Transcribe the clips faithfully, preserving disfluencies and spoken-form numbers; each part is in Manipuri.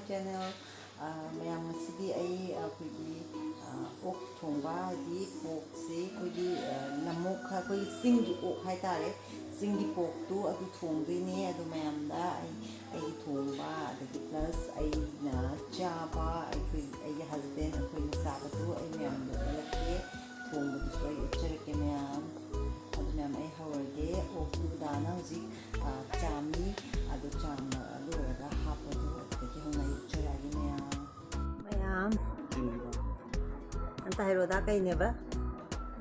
Channel꯫ ꯑ, ꯃꯌꯥꯝ, ꯉꯁꯤꯗꯤ ꯑꯩ ꯑꯩꯈꯣꯏꯒꯤ, ꯑ, ꯑꯣꯛ ꯊꯣꯡꯕ, ꯍꯥꯏꯗꯤ ꯄꯣꯛꯁꯤ ꯑꯩꯈꯣꯏꯒꯤ, ꯑ, ꯅꯝꯃꯣꯛ, ꯑꯩꯈꯣꯏꯒꯤ ꯆꯤꯡꯒꯤ ꯑꯣꯛ ꯍꯥꯏꯇꯥꯔꯦ, ꯆꯤꯡꯒꯤ ꯄꯣꯛꯇꯨ ꯑꯗꯨ ꯊꯣꯡꯗꯣꯏꯅꯦ꯫ ꯑꯗꯨ ꯃꯌꯥꯝꯗ ꯑꯩ ꯑꯩꯒꯤ ꯊꯣꯡꯕ, ꯑꯗꯒꯤ plus ꯑꯩꯅ ꯆꯥꯕ, ꯑꯩꯈꯣꯏ, ꯑꯩꯒꯤ husband, ꯑꯩꯈꯣꯏꯅ ꯆꯥꯕꯗꯨ ꯑꯩ ꯃꯌꯥꯝꯗ ꯎꯠꯂꯛꯀꯦ꯫ ꯊꯣꯡꯕꯗꯨꯁꯨ ꯑꯩ ꯎꯠꯆꯔꯛꯀꯦ ꯃꯌꯥꯝ꯫ ꯑꯗꯨ ꯃꯌꯥꯝ, ꯑꯩ ꯍꯧꯔꯒꯦ꯫ ꯑꯣꯛꯇꯨ ꯗꯥꯅ ꯍꯧꯖꯤꯛ, ꯑ, ꯆꯥꯝꯃꯤ꯫ ꯑꯗꯨ ꯆꯥꯝꯕ ꯂꯣꯏꯔꯒ ꯍꯥꯞꯄꯗꯨ ꯑꯗꯨꯗꯒꯤ ꯍꯧꯅ ꯑꯩ ꯎꯠꯆꯔꯛꯑꯒꯦ ꯃꯌꯥꯝ꯫ ꯃꯌꯥꯝ꯫ ꯆꯤꯡꯒꯤ ꯑꯣꯛ꯫ ꯑꯝꯇ ꯍꯥꯏꯔꯣꯗ, ꯀꯩꯅꯦꯕ?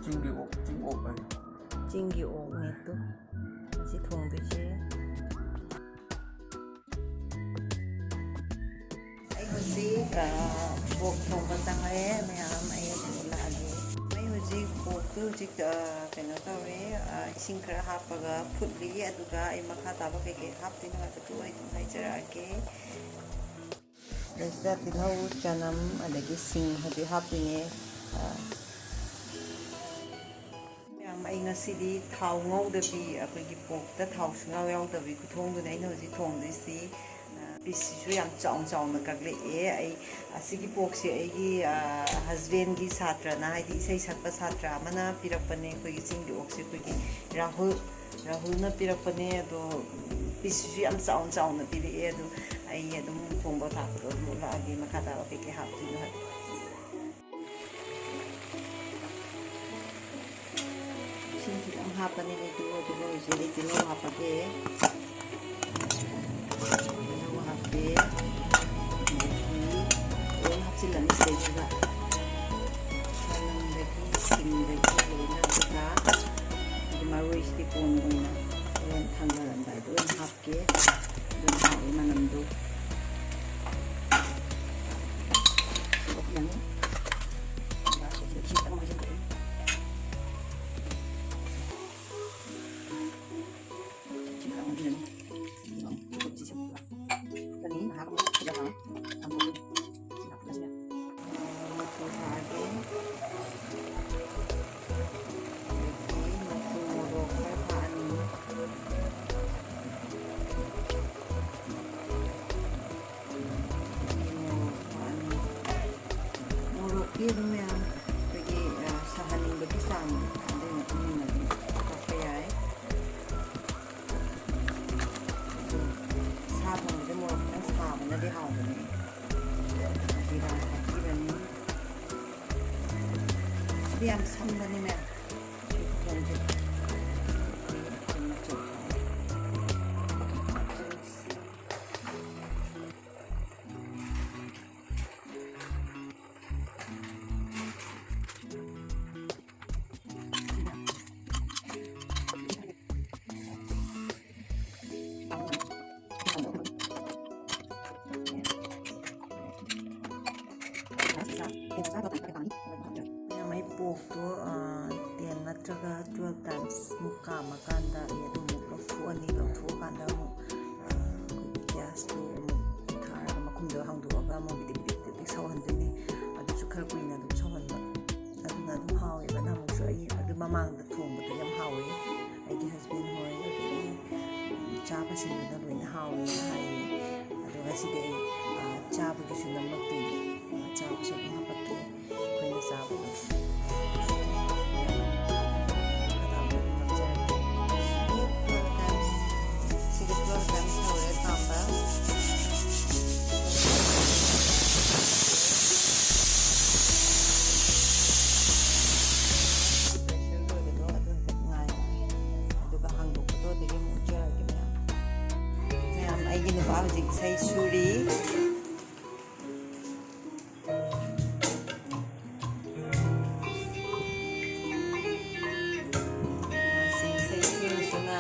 ꯆꯤꯡꯒꯤ ꯑꯣꯛ, ꯆꯤꯡ ꯑꯣꯛ ꯍꯥꯏ꯫ ꯆꯤꯡꯒꯤ ꯑꯣꯛꯅꯦ ꯇꯨ꯫ ꯉꯁꯤ ꯊꯣꯡꯗꯣꯏꯁꯦ꯫ ꯑꯩ ꯍꯧꯖꯤꯛ, ꯑ, ꯄꯣꯛ ꯊꯣꯡꯕ ꯆꯪꯉꯛꯑꯦ ꯃꯌꯥꯝ, ꯑꯩ ꯑꯗꯨꯝ ꯎꯠꯂꯛꯑꯒꯦ꯫ ꯑꯩ ꯍꯧꯖꯤꯛ ꯄꯣꯛꯇꯨ ꯍꯧꯖꯤꯛ, ꯑ, ꯀꯩꯅꯣ ꯇꯧꯔꯦ, ꯑ, ꯏꯁꯤꯡ ꯈꯔ ꯍꯥꯞꯄꯒ ꯐꯨꯠꯂꯤ, ꯑꯗꯨꯒ ꯑꯩ ꯃꯈꯥ ꯇꯥꯕ ꯀꯩꯀꯩ ꯍꯥꯞꯇꯣꯏꯅꯣ ꯍꯥꯏꯕꯗꯨ ꯑꯩ ꯑꯗꯨꯝ ꯍꯥꯏꯖꯔꯛꯑꯒꯦ꯫ ꯁꯤꯗ ꯇꯤꯜꯍꯧ, ꯆꯅꯝ, ꯑꯗꯒꯤ ꯁꯤꯡ ꯍꯧꯖꯤꯛ ꯍꯥꯞꯇꯣꯏꯅꯦ꯫ ꯑ, ꯃꯌꯥꯝ, ꯑꯩ ꯉꯁꯤꯗꯤ ꯊꯥꯎ ꯉꯧꯗꯕꯤ, ꯑꯩꯈꯣꯏꯒꯤ ꯄꯣꯛꯇ ꯊꯥꯎ ꯁꯨꯡꯌꯥꯎ ꯌꯥꯎꯗꯕꯤ ꯈꯨꯊꯣꯡꯗꯨꯅꯦ ꯑꯩꯅ ꯍꯧꯖꯤꯛ ꯊꯣꯡꯗꯣꯏꯁꯤ꯫ ꯑ, ꯄꯤꯁꯁꯤꯁꯨ ꯌꯥꯝ ꯆꯥꯎꯅ ꯆꯥꯎꯅ ꯀꯛꯂꯛꯑꯦ꯫ ꯑꯩ ꯑꯁꯤꯒꯤ ꯄꯣꯛꯁꯦ ꯑꯩꯒꯤ, ꯑ, husbandꯒꯤ ꯁꯥꯇ꯭ꯔꯅ, ꯍꯥꯏꯗꯤ ꯏꯁꯩ ꯁꯛꯄ ꯁꯥꯇ꯭ꯔ ꯑꯃꯅ ꯄꯤꯔꯛꯄꯅꯦ꯫ ꯑꯩꯈꯣꯏꯒꯤ ꯆꯤꯡꯒꯤ ꯑꯣꯛꯁꯦ ꯑꯩꯈꯣꯏꯒꯤ ꯔꯥꯍꯨꯜ, ꯔꯥꯍꯨꯜꯅ ꯄꯤꯔꯛꯄꯅꯦ꯫ ꯑꯗꯣ ꯄꯤꯁꯁꯤꯁꯨ ꯌꯥꯝ ꯆꯥꯎꯅ ꯆꯥꯎꯅ ꯄꯤꯔꯛꯑꯦ꯫ ꯑꯗꯣ ꯑꯩ ꯑꯗꯨꯝ ꯊꯣꯡꯕ ꯊꯥꯛꯄꯗꯣ ꯑꯗꯨꯝ ꯎꯠꯂꯛꯑꯒꯦ, ꯃꯈꯥ ꯇꯥꯕ ꯀꯩꯀꯩ ꯍꯥꯞꯇꯣꯏꯅꯣ ꯍꯥꯏꯕꯗꯣ꯫ ꯏꯁꯤꯡ ꯈꯤꯇꯪ ꯍꯥꯞꯄꯅꯤ ꯑꯩꯗꯣ, ꯑꯗꯨꯒ ꯍꯧꯖꯤꯛ ꯑꯩ ꯇꯤꯜꯍꯧ ꯍꯥꯞꯄꯒꯦ꯫ ꯇꯤꯜꯍꯧ ꯍꯥꯞꯄꯦ꯫ ꯑꯗꯒꯤ ꯂꯣꯏ ꯍꯥꯞꯆꯤꯜꯂꯅꯤ ꯁꯤꯗꯩꯁꯤꯗ꯫ ꯆꯅꯝꯗꯒꯤ, ꯁꯤꯡꯗꯒꯤ ꯂꯣꯏꯅ ꯑꯗꯨꯒ ꯑꯗꯒꯤ ꯃꯔꯣꯏꯁꯤꯗꯤ ꯀꯣꯟꯅ ꯑꯣꯏꯅ ꯍꯣꯔꯦꯟ ꯊꯥꯡꯗꯔꯝꯗꯥꯏꯗ ꯑꯣꯏꯅ ꯍꯥꯞꯀꯦ꯫ ꯑꯗꯨꯅ ꯍꯥꯎꯋꯤ ꯃꯅꯝꯗꯣ꯫ ꯁꯣꯛꯂꯅꯤ꯫ ꯈꯤꯇꯪ ꯍꯥꯞꯆꯤꯜꯂꯛꯑꯦ꯫ ꯈꯤꯇꯪ ꯍꯥꯞꯆꯤꯜꯂꯅꯤ꯫ ꯀꯔꯤ ꯉꯥꯏꯍꯥꯛ ꯑꯃꯨꯛ ꯐꯨꯠꯂꯒ ꯊꯝꯃꯒꯦ꯫ ꯃꯆꯨ ꯊꯥꯛꯑꯒꯦ꯫ ꯑꯗꯒꯤ ꯃꯆꯨ ꯃꯣꯔꯣꯛ ꯈꯔ ꯊꯥꯛꯑꯅꯤ꯫ ꯌꯥꯝ ꯁꯝꯕꯅꯤ ꯃꯌꯥꯝ꯫ ꯃꯩ ꯄꯣꯛꯇꯣ, ꯑ, ten ꯅꯠꯇ꯭ꯔꯒ twelve times ꯃꯨꯛ ꯀꯥꯝꯃꯀꯥꯟꯗ ꯑꯩ ꯑꯗꯨ ꯑꯃꯨꯛ ꯂꯧꯊꯣꯛꯑꯅꯤ꯫ ꯂꯧꯊꯣꯛꯑꯀꯥꯟꯗ ꯑꯃꯨꯛ, ꯑ, ꯑꯩꯈꯣꯏꯒꯤ gas ꯇꯨ ꯑꯃꯨꯛ ꯊꯥꯔꯒ ꯃꯈꯨꯝꯗꯣ ꯍꯥꯡꯗꯣꯛꯑꯒ ꯑꯃꯨꯛ ꯕꯤꯗꯤꯛ ꯕꯤꯗꯤꯛ ꯕꯤꯗꯤꯛ ꯁꯧꯍꯟꯗꯣꯏꯅꯤ꯫ ꯑꯗꯨꯁꯨ ꯈꯔ ꯀꯨꯏꯅ ꯑꯗꯨꯝ ꯁꯧꯍꯟꯕ꯫ ꯑꯗꯨꯅ ꯑꯗꯨꯝ ꯍꯥꯎꯋꯦꯕ꯫ ꯅꯍꯥꯟꯃꯨꯛꯁꯨ ꯑꯩ ꯑꯗꯨ ꯃꯃꯥꯡꯗ ꯊꯣꯡꯕꯗꯣ ꯌꯥꯝ ꯍꯥꯎꯋꯦ꯫ ꯑꯩꯒꯤ husband ꯍꯣꯏ, ꯑꯗꯒꯤ ꯆꯥꯕꯁꯤꯡꯗꯨꯅ ꯂꯣꯏꯅ ꯍꯥꯎꯋꯦꯅ ꯍꯥꯏꯌꯦ꯫ ꯑꯗꯣ ꯉꯁꯤꯗꯤ ꯑꯩ, ꯑ, ꯆꯥꯕꯒꯤꯁꯨ ꯅꯝꯂꯛꯇꯣꯏꯅꯦ꯫ ꯑ, ꯆꯥꯕꯁꯨ ꯑꯗꯨꯝ ꯍꯥꯄꯛꯀꯦ꯫ ꯑꯩꯈꯣꯏꯅ ꯆꯥꯕꯗꯣ꯫ ꯁꯤꯒ twelve times ꯇꯧꯔꯦ ꯀꯥꯝꯕ꯫ Pressure ꯂꯣꯏꯕꯗꯣ ꯑꯗꯨ ꯍꯟꯗꯛ ꯉꯥꯏ꯫ ꯑꯗꯨꯒ ꯍꯥꯡꯗꯣꯛꯄꯗꯣ ꯑꯗꯒꯤ ꯑꯃꯨꯛ ꯎꯠꯆꯔꯛꯑꯒꯦ ꯃꯌꯥꯝ꯫ ꯃꯌꯥꯝ, ꯑꯩꯒꯤ ꯅꯨꯄꯥ ꯍꯧꯖꯤꯛ ꯏꯁꯩ ꯁꯨꯔꯤ꯫ ꯁꯤ ꯏꯁꯩ ꯁꯨꯔꯤꯁꯤꯅ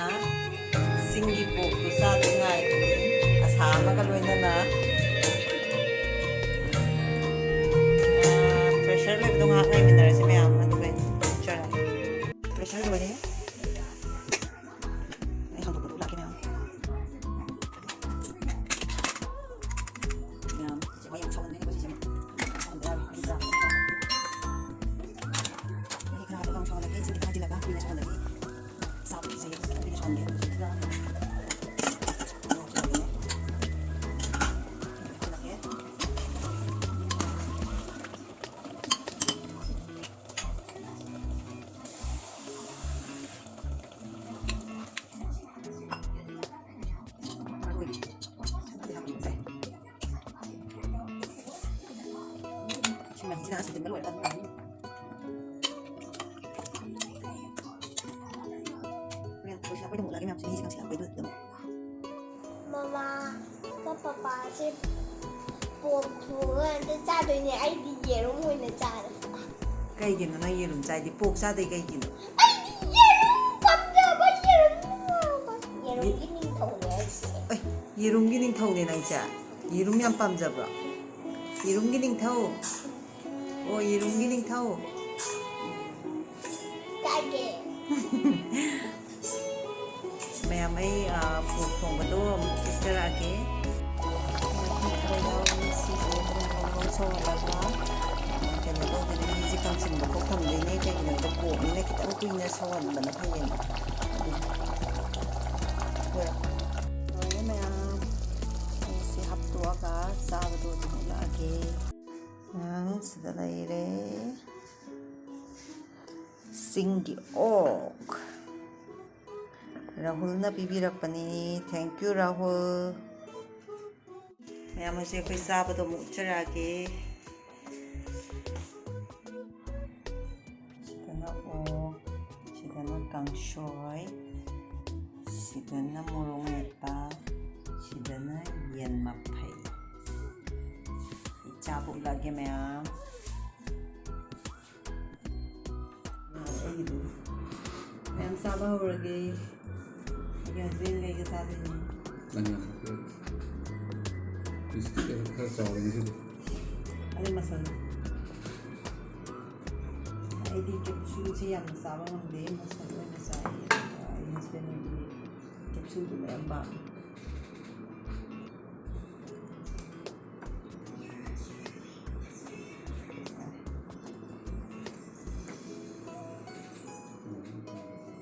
ꯆꯤꯡꯒꯤ ꯄꯣꯛꯇꯨ ꯆꯥꯗ ꯉꯥꯏꯔꯤꯕꯅꯤ, ꯑꯁꯥ ꯑꯃꯒ ꯂꯣꯏꯅꯅ꯫ ꯑꯥ, pressure ꯂꯣꯏꯕꯗꯣ ꯉꯥꯏꯍꯥꯛ ꯉꯥꯏꯃꯤꯟꯅꯔꯁꯤ ꯃꯌꯥꯝ, ꯑꯗꯨꯒ ꯑꯩ ꯎꯠꯆꯔꯛꯑꯒꯦ꯫ Pressure ꯂꯣꯏꯔꯦ꯫ ꯑꯩ ꯍꯥꯡꯗꯣꯛꯄꯗ ꯎꯠꯂꯛꯀꯦ ꯃꯌꯥꯝ꯫ ꯃꯌꯥꯝ, ꯁꯤ ꯃꯩ ꯌꯥꯝ ꯁꯧꯍꯟꯗꯣꯏꯅꯦꯀꯣ ꯁꯤꯁꯦ꯫ ꯁꯧꯍꯟꯕ ꯌꯥꯔꯣꯏ꯫ ꯃꯩ ꯄꯨꯔꯥ ꯁꯧꯍꯟꯕ꯫ ꯃꯍꯤ ꯈꯔ ꯍꯥꯞꯄꯒ ꯑꯃꯨꯛ ꯁꯧꯍꯜꯂꯛꯀꯦ꯫ ꯏꯁꯤꯡ ꯈꯔ ꯍꯩꯖꯤꯜꯂꯒ ꯀꯨꯏꯅ ꯁꯧꯍꯜꯂꯒꯦ꯫ ꯆꯥꯕ ꯀꯤꯖꯩꯌꯦ꯫ ꯀꯨꯏꯅ ꯁꯧꯍꯟꯒꯦ꯫ ꯍꯧꯖꯤꯛꯀꯤꯗ ꯍꯥꯞꯆꯤꯜꯂꯛꯀꯦ꯫ ꯑꯩꯈꯣꯏꯗ ꯑꯃꯨꯛ ꯂꯥꯛꯑꯦ ꯃꯌꯥꯝꯁꯦ, ꯃꯤꯁꯦ ꯀꯪꯁꯤꯜꯂꯛꯄꯩꯗꯨꯗ ꯑꯗꯨꯝ꯫ ꯃꯃꯥ, ꯄꯄꯥꯁꯦ ꯄꯣꯛ ꯊꯣꯡꯉꯒ ꯑꯝꯇ ꯆꯥꯗꯣꯏꯅꯦ, ꯑꯩꯗꯤ ꯌꯦꯔꯨꯝ ꯑꯣꯏꯅ ꯆꯥꯔꯦ꯫ ꯀꯩꯒꯤꯅꯣ ꯅꯪ ꯌꯦꯔꯨꯝ ꯆꯥꯏꯗꯤ? ꯄꯣꯛ ꯆꯥꯗꯦ ꯀꯩꯒꯤꯅꯣ? ꯑꯩꯗꯤ ꯌꯦꯔꯨꯝ ꯄꯥꯝꯖꯕ, ꯌꯦꯔꯨꯝ ꯉꯥꯎꯕ꯫ ꯌꯦꯔꯨꯝꯒꯤ ꯅꯤꯡꯊꯧꯅꯦ ꯑꯩꯁꯦ꯫ ꯑꯦ, ꯌꯦꯔꯨꯝꯒꯤ ꯅꯤꯡꯊꯧꯅꯦ ꯅꯪꯁꯦ? ꯌꯦꯔꯨꯝ ꯌꯥꯝ ꯄꯥꯝꯖꯕ꯭ꯔꯣ? ꯌꯦꯔꯨꯝꯒꯤ ꯅꯤꯡꯊꯧ? ꯑꯣ, ꯌꯦꯔꯨꯝꯒꯤ ꯅꯤꯡꯊꯧ꯫ ꯀꯥꯏꯒꯦ꯫ ꯃꯌꯥꯝ, ꯑꯩ, ꯑ, ꯄꯣꯛ ꯊꯣꯡꯕꯗꯣ ꯑꯃꯨꯛ ꯎꯠꯆꯔꯛꯑꯒꯦ꯫ ꯃꯍꯤ ꯈꯔ ꯌꯥꯎꯔꯤ, ꯁꯤꯁꯦ ꯑꯗꯨꯝ ꯕ꯭ꯔꯣꯡ ꯕ꯭ꯔꯣꯡ ꯁꯧꯍꯜꯂꯒ, ꯑ, ꯀꯩꯅꯣ ꯇꯧꯗꯣꯏꯅꯦ, ꯃꯍꯤꯁꯦ ꯀꯪꯁꯤꯟꯕ ꯐꯥꯎ ꯊꯝꯗꯣꯏꯅꯦ꯫ ꯀꯩꯒꯤꯅꯣ ꯍꯥꯏꯕꯗ ꯄꯣꯛꯅꯤꯅ ꯈꯤꯇꯪ ꯀꯨꯏꯅ ꯁꯧꯍꯟꯕꯅ ꯐꯩꯌꯦꯅ꯫ ꯑꯗꯨꯒꯤ꯫ ꯂꯣꯏꯔꯦ ꯃꯌꯥꯝ, ꯑꯩꯁꯦ ꯍꯥꯞꯇꯣꯛꯑꯒ ꯆꯥꯕꯗꯣ ꯑꯗꯨꯝ ꯎꯠꯂꯛꯑꯒꯦ꯫ ꯃꯌꯥꯝ, ꯁꯤꯗ ꯂꯩꯔꯦ꯫ ꯆꯤꯡꯒꯤ ꯑꯣꯛ꯫ ꯔꯥꯍꯨꯜꯅ ꯄꯤꯕꯤꯔꯛꯄꯅꯤ꯫ Thank you, Rahul. ꯃꯌꯥꯝ, ꯍꯧꯖꯤꯛ ꯑꯩꯈꯣꯏ ꯆꯥꯕꯗꯣ ꯑꯃꯨꯛ ꯎꯠꯆꯔꯛꯑꯒꯦ꯫ ꯁꯤꯗꯅ ꯑꯣꯛ, ꯁꯤꯗꯅ ꯀꯥꯡꯁꯣꯏ, ꯁꯤꯗꯅ ꯃꯣꯔꯣꯛ ꯃꯦꯠꯄ, ꯁꯤꯗꯅ ꯌꯦꯟ ꯃꯐꯩ꯫ ꯑꯩ ꯆꯥꯕ ꯎꯠꯂꯛꯑꯒꯦ ꯃꯌꯥꯝ꯫ ꯑꯩꯒꯤꯗꯨ꯫ ꯃꯌꯥꯝ ꯆꯥꯕ ꯍꯧꯔꯒꯦ꯫ ꯑꯩꯒꯤ husband ꯒ ꯑꯩꯒ ꯆꯥꯗꯣꯏꯅꯦ꯫ ꯅꯪ ꯌꯥꯝ ꯍꯥꯞꯄꯤꯔꯣ꯫ Piece ꯈꯔ ꯆꯥꯎꯔꯦ ꯉꯁꯤꯗꯤ꯫ ꯑꯗꯩ ꯃꯁꯜ꯫ ꯑꯩꯗꯤ capsule ꯁꯦ ꯌꯥꯝꯅ ꯆꯥꯕ ꯉꯝꯗꯦ, ꯃꯁꯜ ꯑꯣꯏꯅ ꯆꯥꯏ꯫ ꯑꯗꯨꯒ ꯑꯩ husband ꯍꯣꯏꯗꯤ capsule ꯗꯨ ꯃꯌꯥꯝ ꯄꯥꯝꯃꯤ꯫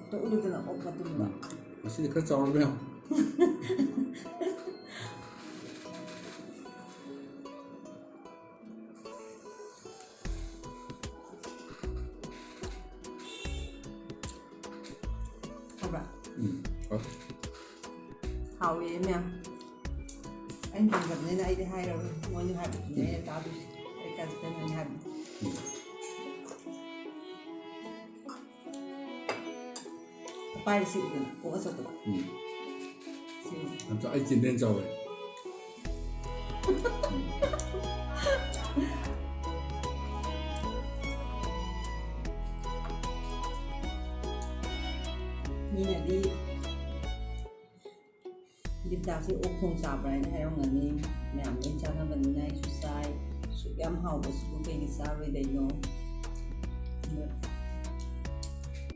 ꯇꯣꯛꯎꯗꯅ ꯑꯣꯛ ꯃꯇꯨꯝꯗꯣ꯫ ꯎꯝ꯫ ꯉꯁꯤꯗꯤ ꯈꯔ ꯆꯥꯎꯔꯕ ꯌꯦꯡꯉꯣ꯫ ꯍꯥꯎꯕ꯭ꯔꯥ? ꯎꯝ, ꯍꯥꯎ꯫ ꯍꯥꯎꯋꯦ ꯃꯌꯥꯝ꯫ ꯑꯩꯅ ꯊꯣꯡꯖꯕꯅꯤꯅ ꯑꯩꯗꯤ ꯍꯥꯏꯔꯔꯣꯏ꯫ ꯃꯣꯏꯅ ꯍꯥꯏꯕꯗꯨꯅꯦ ꯑꯩꯅ ꯇꯥꯗꯣꯏꯁꯦ꯫ ꯑꯩ ꯀꯥꯖꯤꯛꯇ ꯅꯪ ꯍꯥꯏꯕꯅꯤ꯫ ꯎꯝ꯫ ꯄꯥꯏꯔ ꯁꯤ ꯎꯗꯅ ꯀꯣꯛ ꯑꯆꯧꯕꯗꯣ꯫ ꯎꯝ꯫ ꯁꯤ ꯎ꯫ ꯌꯥꯝ ꯆꯥꯎ-, ꯑꯩ ꯆꯤꯟꯗꯩ ꯍꯦꯟꯅ ꯆꯥꯎꯔꯦ꯫ ꯃꯤꯅꯗꯤ ꯗꯤꯞꯗꯥꯁꯦ ꯑꯣꯛ ꯊꯣꯡ ꯆꯥꯕ꯭ꯔꯥ ꯍꯥꯏꯅ ꯍꯥꯏꯔꯝꯒꯅꯤ꯫ ꯃꯌꯥꯝ ꯂꯣꯏ ꯆꯥꯅꯕꯅꯤꯅ ꯑꯩꯁꯨ ꯆꯥꯏ꯫ ꯁꯨꯛ ꯌꯥꯝ ꯍꯥꯎꯕꯁꯤꯕꯨ ꯀꯩꯒꯤ ꯆꯥꯔꯣꯏꯗꯩꯅꯣ? ꯑꯗꯣ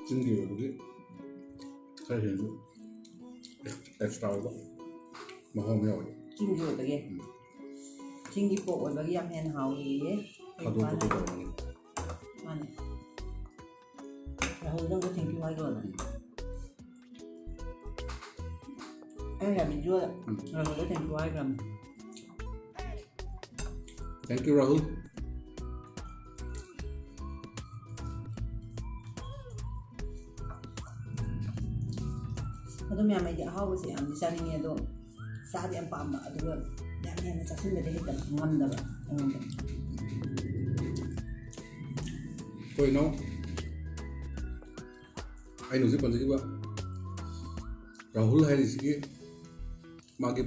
ꯆꯤꯡꯒꯤ ꯑꯣꯏꯕꯒꯤ ꯈꯔ ꯍꯦꯟꯅ ꯑꯦꯛꯁꯇ꯭ꯔꯥ ꯑꯣꯏꯕ ꯃꯍꯥꯎ ꯑꯃ ꯌꯥꯎꯋꯦ꯫ ꯆꯤꯡꯒꯤ ꯑꯣꯏꯕꯒꯤ꯫ ꯎꯝ꯫ ꯆꯤꯡꯒꯤ ꯄꯣꯛ ꯑꯣꯏꯕꯒꯤ ꯌꯥꯝ ꯍꯦꯟꯅ ꯍꯥꯎꯏꯌꯦ꯫ ꯊꯥꯗꯣꯛꯄꯗꯣ ꯇꯧꯔꯝꯒꯅꯤ꯫ ꯃꯥꯅꯦ꯫ ꯔꯥꯍꯨꯜꯗ ꯑꯃꯨꯛ thank you ꯍꯥꯏꯈ꯭ꯔꯣꯅ꯫ ꯑꯩꯅ ꯚꯤꯗꯤꯑꯣꯗ ꯔꯥꯍꯨꯜꯗ thank you ꯍꯥꯏꯈ꯭ꯔꯕꯅꯤ꯫ Thank you, Rahul. ꯑꯗꯣ ꯃꯌꯥꯝ, ꯑꯩꯗꯤ ꯑꯍꯥꯎꯕꯁꯦ ꯌꯥꯝꯗꯤ ꯆꯥꯅꯤꯡꯉꯦ, ꯑꯗꯣ ꯆꯥꯗꯤ ꯌꯥꯝ ꯄꯥꯝꯕ, ꯑꯗꯨꯒ ꯌꯥꯝ ꯍꯦꯟꯅ ꯆꯥꯁꯤꯟꯕꯗꯤ ꯍꯦꯛꯇ ꯉꯝꯗꯕ ꯑꯩꯉꯣꯟꯗ꯫ ꯑꯩꯈꯣꯏ ꯏꯅꯥꯎ, ꯑꯩꯅ ꯍꯧꯖꯤꯛ ꯄꯟꯖꯈꯤꯕ ꯔꯥꯍꯨꯜ ꯍꯥꯏꯔꯤꯁꯤꯒꯤ ꯃꯥꯒꯤ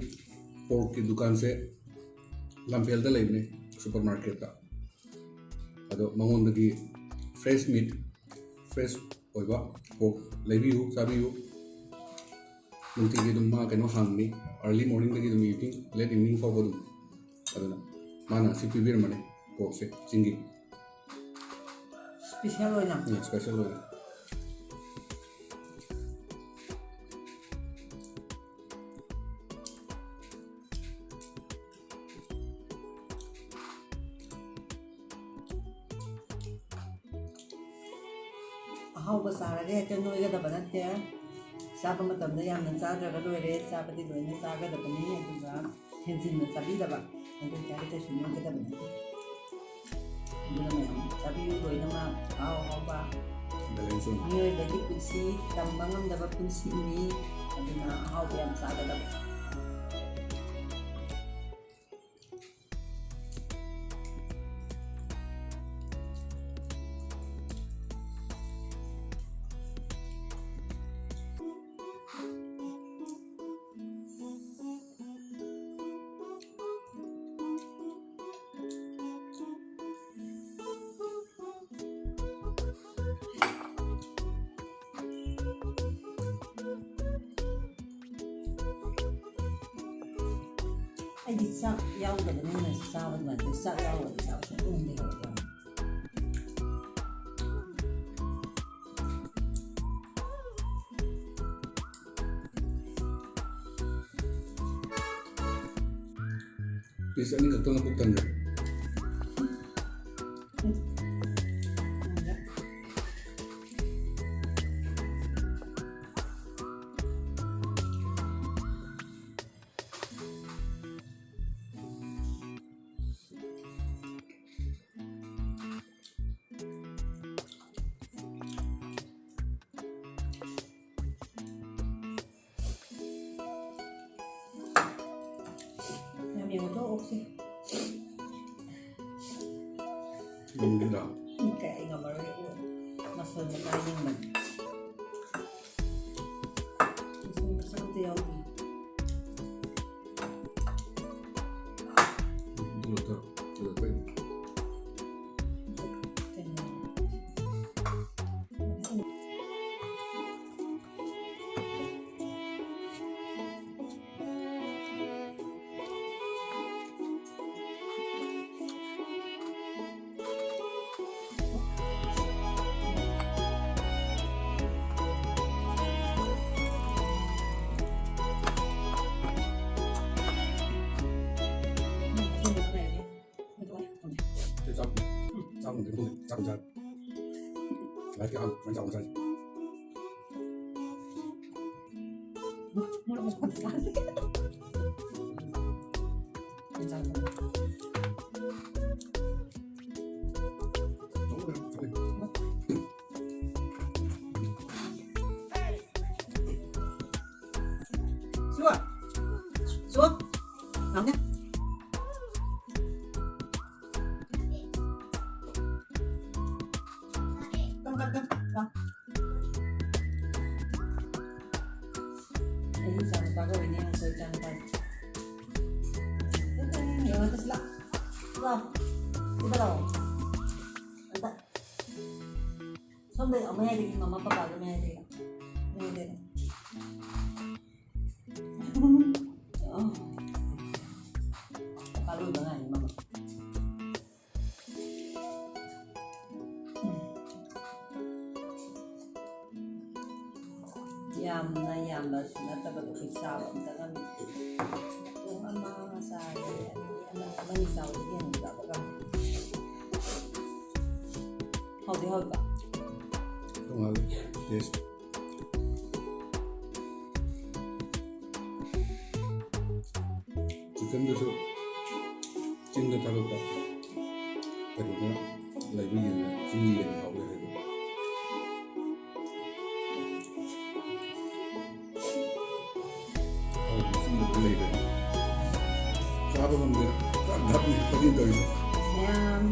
ꯄꯣꯔꯛꯀꯤ ꯗꯨꯀꯥꯟꯁꯦ ꯂꯝꯐꯦꯜꯗ ꯂꯩꯕꯅꯦ, ꯁꯨꯄꯔ ꯃꯥꯔꯀꯦꯠꯇ꯫ ꯑꯗꯣ ꯃꯉꯣꯟꯗꯒꯤ fresh meat, fresh ꯑꯣꯏꯕ ꯄꯣꯔꯛ ꯂꯩꯕꯤꯌꯨ, ꯆꯥꯕꯤꯌꯨ꯫ ꯅꯨꯡꯇꯤꯒꯤ ꯑꯗꯨꯝ ꯃꯥ ꯀꯩꯅꯣ ꯍꯥꯡꯕꯅꯤ, early morningꯗꯒꯤ ꯑꯗꯨꯝ evening, late evening ꯐꯥꯎꯕ ꯑꯗꯨꯝ꯫ ꯑꯗꯨꯅ ꯃꯥꯅ ꯑꯁꯤ ꯄꯤꯕꯤꯔꯝꯕꯅꯦ, ꯄꯣꯔꯛꯁꯦ ꯆꯤꯡꯒꯤ꯫ Special ꯑꯣꯏꯅ꯫ ꯎꯝ, special ꯑꯣꯏꯅ꯫ ꯑꯍꯥꯎꯕ ꯆꯥꯔꯒ ꯍꯦꯛꯇ ꯅꯣꯏꯒꯗꯕ ꯅꯠꯇꯦ꯫ ꯆꯥꯕ ꯃꯇꯝꯗ ꯌꯥꯝꯅ ꯆꯥꯗ꯭ꯔꯒ ꯂꯣꯏꯔꯦ, ꯆꯥꯕꯗꯤ ꯂꯣꯏꯅ ꯆꯥꯒꯗꯕꯅꯤ, ꯑꯗꯨꯒ ꯍꯦꯟꯖꯤꯟꯅ ꯆꯥꯕꯤꯗꯕ, ꯑꯗꯨ ꯑꯣꯏꯇꯥꯔꯗꯤ ꯀꯩꯁꯨ ꯅꯣꯏꯒꯗꯕ ꯅꯠꯇꯦ꯫ ꯑꯗꯨꯅ ꯃꯌꯥꯝ ꯆꯥꯕꯤꯌꯨ ꯂꯣꯏꯅꯃꯛ, ꯑꯍꯥꯎ ꯑꯍꯥꯎꯕ꯫ Balance ꯑꯣꯏꯅ꯫ ꯃꯤꯑꯣꯏꯕꯒꯤ ꯄꯨꯟꯁꯤ ꯇꯝꯕ ꯉꯝꯗꯕ ꯄꯨꯟꯁꯤꯅꯤ, ꯑꯗꯨꯅ ꯑꯍꯥꯎꯕ ꯌꯥꯝ ꯆꯥꯒꯗꯕ꯫ ꯑꯩꯗꯤ ꯆꯥꯛ ꯌꯥꯎꯗꯕꯅꯤꯅ ꯆꯥꯕ ꯅꯨꯡꯉꯥꯏꯇꯦ꯫ ꯆꯥꯛ ꯌꯥꯎꯔꯗꯤ ꯆꯥꯕ ꯁꯨꯡ ꯉꯝꯗꯦ ꯍꯥꯏꯕ꯫ ꯄꯤꯁ ꯑꯅꯤꯈꯛꯇꯪꯅ ꯄꯨꯛ ꯊꯟꯈ꯭ꯔꯦ꯫ ꯌꯥꯝ ꯌꯦꯡꯉꯨꯀꯣ ꯑꯣꯛꯁꯦ꯫ ꯉꯝꯗꯦꯗ꯫ ꯀꯌꯥ ꯑꯩ ꯉꯝꯃꯔꯣꯏ꯫ ꯃꯁꯜ ꯃꯆꯥ ꯌꯦꯡꯕꯅꯤ꯫ ꯃꯁꯜ ꯃꯆꯥ ꯑꯝꯇ ꯌꯥꯎꯗꯦ꯫ ꯑꯗꯨ ꯅꯠꯇ꯭ꯔꯣ? ꯑꯗꯨ ꯑꯩꯈꯣꯏ ꯀꯩꯅꯣ꯫ ꯆꯥꯛ, ꯆꯥꯛ ꯂꯥꯏꯔꯤꯛꯀꯤ ꯑꯉꯥꯡ ꯁꯨꯃꯥꯏꯅ ꯆꯥꯎꯅ ꯆꯥꯁꯤ꯫ ꯁꯨ! ꯁꯨ! ꯂꯥꯎꯅꯦ꯫ ꯀꯝ, ꯀꯝ, ꯀꯝ, ꯂꯥꯎ꯫ ꯑꯩ ꯏꯆꯥꯅꯨꯄꯥꯒ ꯑꯣꯏꯅ ꯌꯦꯡꯉꯨꯀꯣ, ꯏꯆꯥꯅꯨꯄꯥꯁꯦ꯫ ꯌꯦꯡꯉꯣ, ꯁꯤ ꯂꯥꯎ꯫ ꯂꯥꯎ꯫ ꯁꯤꯗ ꯂꯥꯎ꯫ ꯑꯝꯇ꯫ ꯁꯣꯝ ꯃꯌꯥꯏꯗꯒꯤ ꯃꯃꯥ ꯄꯄꯥꯒꯤ ꯃꯌꯥꯏꯗꯒꯤ꯫ ꯃꯌꯥꯏꯗꯒꯤ꯫ ꯄꯄꯥ ꯂꯣꯏꯕ ꯉꯥꯏꯔꯤ ꯃꯃꯥ꯫ ꯌꯥꯝꯅ ꯌꯥꯝꯕꯁꯨ ꯅꯠꯇꯕꯗꯣ ꯑꯩꯈꯣꯏ ꯆꯥꯕ ꯑꯝꯇ ꯉꯝꯗꯦ꯫ ꯄꯨꯡ ꯑꯃ ꯆꯥꯔꯦ, ꯑꯅꯤ, ꯑꯃ, ꯑꯃꯅꯤ ꯆꯥꯕꯗꯒꯤ ꯍꯦꯟꯅ ꯆꯥꯕ ꯉꯝꯗꯦ꯫ ꯍꯥꯎꯗꯤ ꯍꯥꯎꯏꯀꯣ? ꯇꯣꯉꯥꯜꯂꯦ ꯇꯦꯁ꯫ ꯆꯤꯛꯀꯟꯗꯨꯁꯨ ꯆꯤꯡꯗ ꯊꯥꯗꯣꯛꯄ ꯀꯩꯅꯣꯅ ꯂꯩꯕ ꯌꯦꯟꯅ ꯆꯤꯡꯒꯤ ꯌꯦꯟꯅ ꯍꯥꯎꯋꯦ ꯍꯥꯏꯗꯣ꯫ ꯍꯥꯎꯕ ꯆꯤꯡꯗ ꯂꯩꯕꯅꯤ꯫ ꯆꯥꯕ ꯉꯝꯗꯦ꯫ ꯄꯨꯔꯥ ꯙꯞꯅꯤ ꯑꯩꯈꯣꯏꯅ ꯇꯧꯔꯤꯁꯦ꯫ ꯌꯥꯝ